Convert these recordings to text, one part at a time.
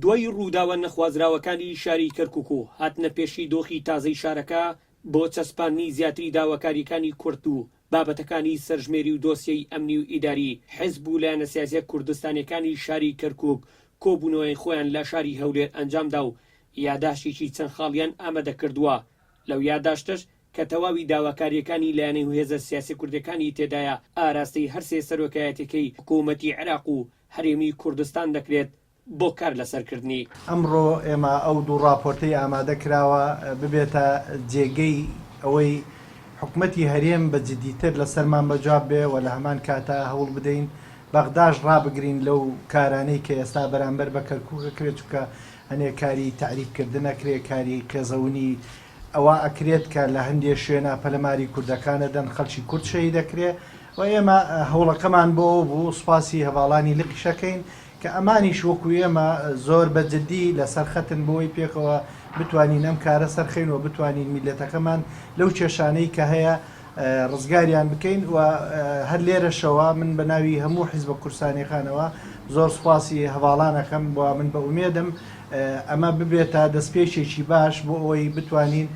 دوای ڕووداوە نەخوازراوەکانی شاری کەرکوک و هاتنە پێشی دۆخی تازەی شارەکە بۆ چەسپاندنی زیاتری داواکارییەکانی کورد و بابەتەکانی سەرژمێری و دۆسیەی ئەمنی و ئیداری، حزب و لایەنە سیاسیە کوردستانیەکانی شاری کەرکوک کۆبوونەوەی خۆیان لە شاری هەولێر ئەنجامدا و یاداشتێکی چەند خاڵیان ئامادەکردووە، لەو یاداشتەش کە تەواوی داواکارییەکانی لایەنە و هێزە سیاسیە کوردیەکانی تێدایە ئاراستەی هەرسێ سەرۆکایەتیەکەی حکوومەتی عێراق و هەرێمی کوردستان دەکرێت بۆ کار لەسەر کردنی. ئەمڕۆ ئێمە ئەو دوو ڕاپۆرتەی ئامادە کراوە ببێتە جێگەی ئەوەی حکومەتی هەرێم بە جدیتر لەسەرمان بەجواب بێ و لە هەمان کاتا هەوڵ بدەین بەغداش ڕابگرین لەو کارانەی کە ئێستا بەرامبەر بە کەرکوک ئەکرێت چونکە هەنێ کاری تەعریب کردن ئەکرێ کاری قێزەونی ئەوە ئەکرێت کە لە هەندێ شوێنا پەلەماری کوردەکان ئەدەن خەڵکی کورد شەهید ئەکرێ و ئێمە هەوڵەکەمان بۆ ئەوە بوو سوپاسی هەڤاڵانی لقیش ئەکەین کە ئەمانیش وەکو ئێمە زۆر بە جدی لەسەر خەتن بۆی پێکەوە بتوانین ئەم کارە سەرخەین و بتوانین میللەتەکەمان لەو کێشانەی کە هەیە ڕزگاریان بکەین و هەر لێرەشەوە من بە ناوی هەموو حیزبە کوردستانیەکانەوە زۆر سوپاسی هەڤاڵان ئەکەم و من بە ئومێدم ئەمە ببێتە دەستپێکێکی باش بۆ ئەوەی بتوانین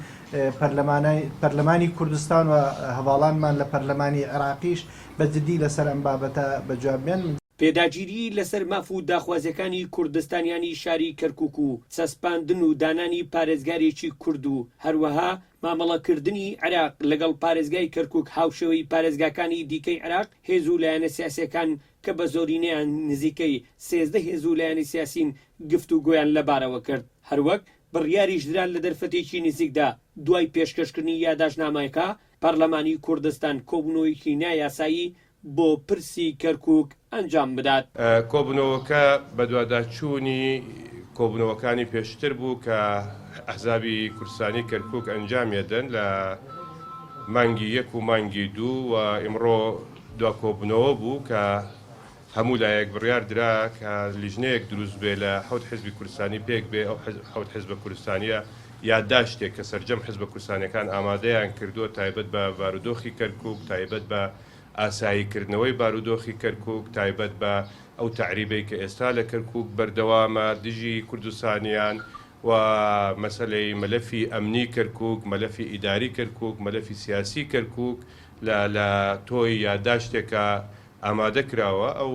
پەرلەمانی کوردستان و هەڤاڵانمان لە پەرلەمانی عێراقیش بە جدی لەسەر ئەم بابەتە بە جواب بێن. پێداگیریی لەسەر ماف و داخوازییەکانی کوردستانیانی شاری کەرکوک و چەسپاندن و دانانی پارێزگارێکی کورد و هەروەها مامەڵەکردنی عێراق لەگەڵ پارێزگای کەرکوک هاوشێوەی پارێزگاکانی دیکەی عێراق هێز و لایەنە سیاسییەکان کە بە زۆرینەیان نزیکەی 13 هێز و لایەنی سیاسین گفتوگۆیان لەبارەوە کرد هەروەک بڕیاریش درا لە دەرفەتێکی نزیکدا دوای پێشکەشکردنی یاداشتنامەکە پەرلەمانی کوردستان کۆبوونەوەیەکی نایاسایی بۆ پرسی کەرکوک ئەنجام بدات. کۆبوونەوەکە بەدواداچوونی کۆبوونەوەکانی پێشتر بوو کە ئەحزابی کوردستانی کەرکوک ئەنجامیەدەن لە مانگی یەک و مانگی دوو و ئیمڕۆ دوا کۆبوونەوە بوو کە هەموو لایەک بڕیار درا کە لیژنەیەک دروست بێ لە حەوت حزبی کوردستانی پێک بێ، ئەو حەوت حزبە کوردستانیە یادداشتێک کە سەرجەم حزبە کوردستانیەکان ئامادەیان کردووە تایبەت بە بارودۆخی کەرکوک، تایبەت بە ئاسایی کردنەوەی بارودۆخی کەرکوک، تایبەت بە ئەو تەعریبەی کە ئێستا لە کەرکوک بەردەوامە دژی کوردستانیان و مەسەلەی مەلەفی ئەمنی کەرکوک، مەلەفی ئیداری کەرکوک، مەلەفی سیاسی کەرکوک لە لە تۆی یادداشتێکا ئامادە کراوە، ئەو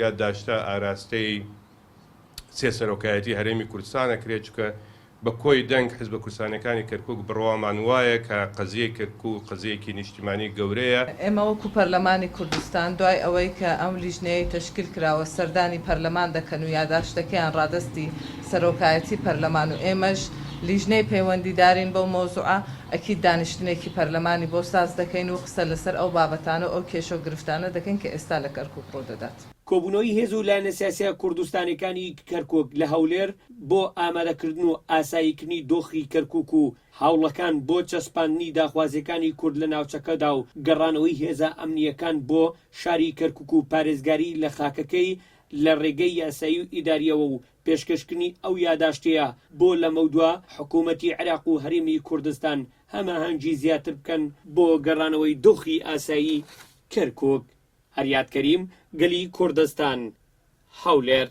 یادداشتە ئاراستەی سێ سەرۆکایەتی هەرێمی کوردستان ئەکرێت، چونکە بە کۆی دەنگ حزبە کوردستانیەکانی کەرکوک بڕوامان وایە کە قەزیەی کەرکوک قەزیەیەکی نیشتیمانی گەورەیە. ئێمە وەکو پەرلەمانی کوردستان دوای ئەوەی کە ئەم لیژنەیەی تەشکیل کراوە سەردانی پەرلەمان دەکەن و یاداشتەکەیان ڕادەستی سەرۆکایەتی پەرلەمان و ئێمەش لیژنەی پەیوەندیدارین بەو مەوزوعە ئەکید دانیشتنێکی پەرلەمانی بۆ ساز دەکەین و قسە لەسەر ئەو بابەتانە و ئەو کێشە و گرفتانە دەکەین کە ئێستا لە کەرکوک ڕوودەدات. کۆبوونەوەی هێز و لایەنە سیاسییە کوردستانییەکانی کەرکوک لە هەولێر بۆ ئامادەکردن و ئاساییکردنی دۆخی کەرکوک و هەوڵەکان بۆ چەسپاندنی داخوازییەکانی کورد لە ناوچەکەدا و گەڕانەوەی هێزە ئەمنییەکان بۆ شاری کەرکوک و پارێزگاری لە خاکەکەی لە ڕێگەی یاسایی و ئیدارییەوە و پێشکەشکردنی ئەو یاداشتەیە بۆ لەمەودوا حکوومەتی عێراق و هەرێمی کوردستان هەماهەنگی زیاتر بکەن بۆ گەڕانەوەی دۆخی ئاسایی کەرکوک. هەریاد کەریم، گەلی کوردستان، هەولێر.